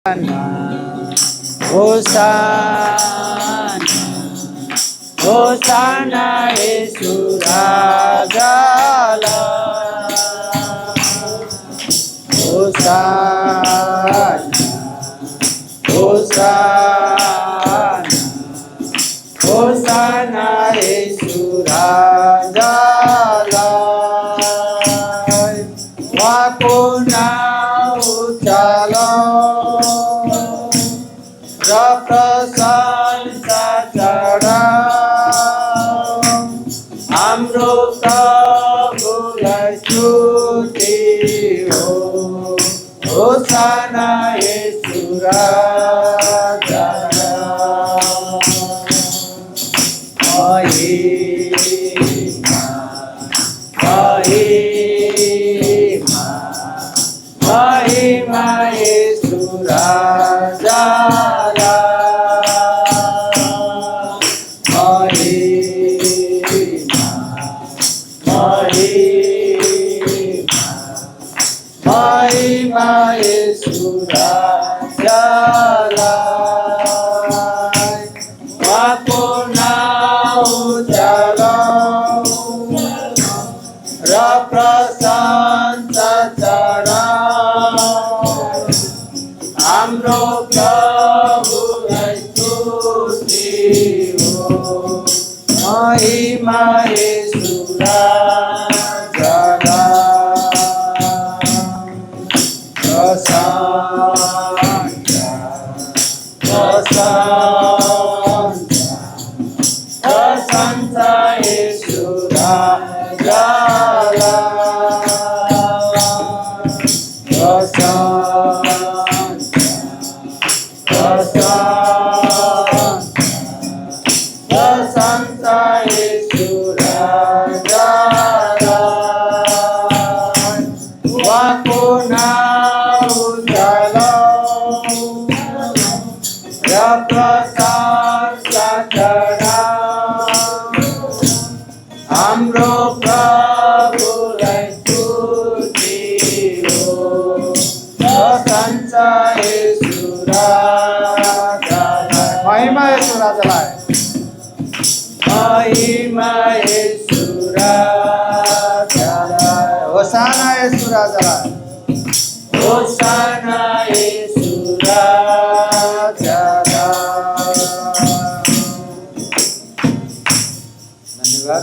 Hosana, Hosana, Yesu Rajala. Hosana, Hosana, Hosana, Yesu Rajala. Wakuna uchalo. प्रशंसा चढाऊ हाम्रो प्रभुलाई स्तुति हो होसाना येशू राजालाई महिमा महिमा महिमा येशू राजालाई महिमा येशू राजालाई उहाँको नाउँ उचालौँ र प्रशंसा चढाऊँ हाम्रो प्रभुलाई स्तुति हो महिमा येशू प्रशंसा येशू राजालाई प्रशंसा येशू राजालाई उहाँको नाउँ उचालौँ र प्रशंसा चढाऊँ हाम्रो प्रभुलाई स्तुति हो प्रशंसा येशू राजालाई महिमा येशू राजालाई महिमा येशू राजालाई होसाना येशू राजालाई होसाना